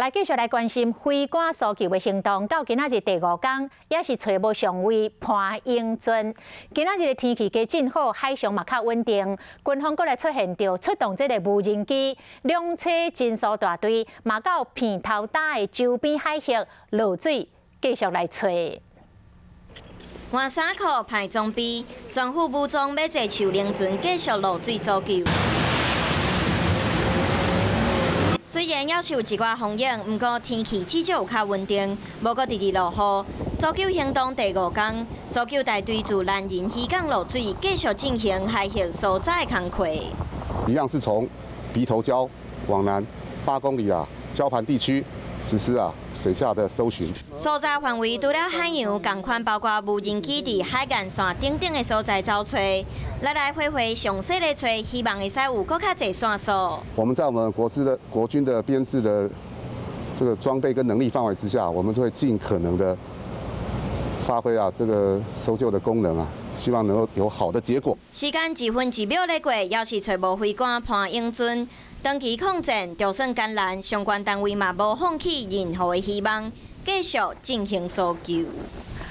來繼續來關心飛官搜救的行動，到今仔日第五工，也是揣無上尉潘永尊。今仔日的天氣加真好，海上嘛較穩定，軍方閣來出現著出動這个無人機，兩車偵搜大隊，嘛到鼻頭礁的周邊海域落水，繼續來揣。換衫褲排裝備，全副武裝欲坐樹靈船繼續落水搜救。雖然猶受一寡風影，毋過天氣至少有較穩定，無閣直直落雨。搜救行動第五工，搜救大隊自蘭仁漁港落水，繼續進行海域搜查的工課。一樣是從鼻頭礁往南8公里啊，礁盤地區實施啊水下的搜尋。搜查範圍除了海洋，仝款包括無人機佇海岸線等等的所在走揣，來來回回詳細咧揣，希望會使有閣較濟線索。我們在我們國資的國軍的編制的這個裝備跟能力範圍之下，我們就會盡可能的發揮啊這個搜救的功能啊，希望能夠有好的結果。時間一分一秒咧過，猶是揣無飛官潘永尊。長期抗戰就算艱難，相關單位嘛無放棄任何的希望，繼續進行搜救。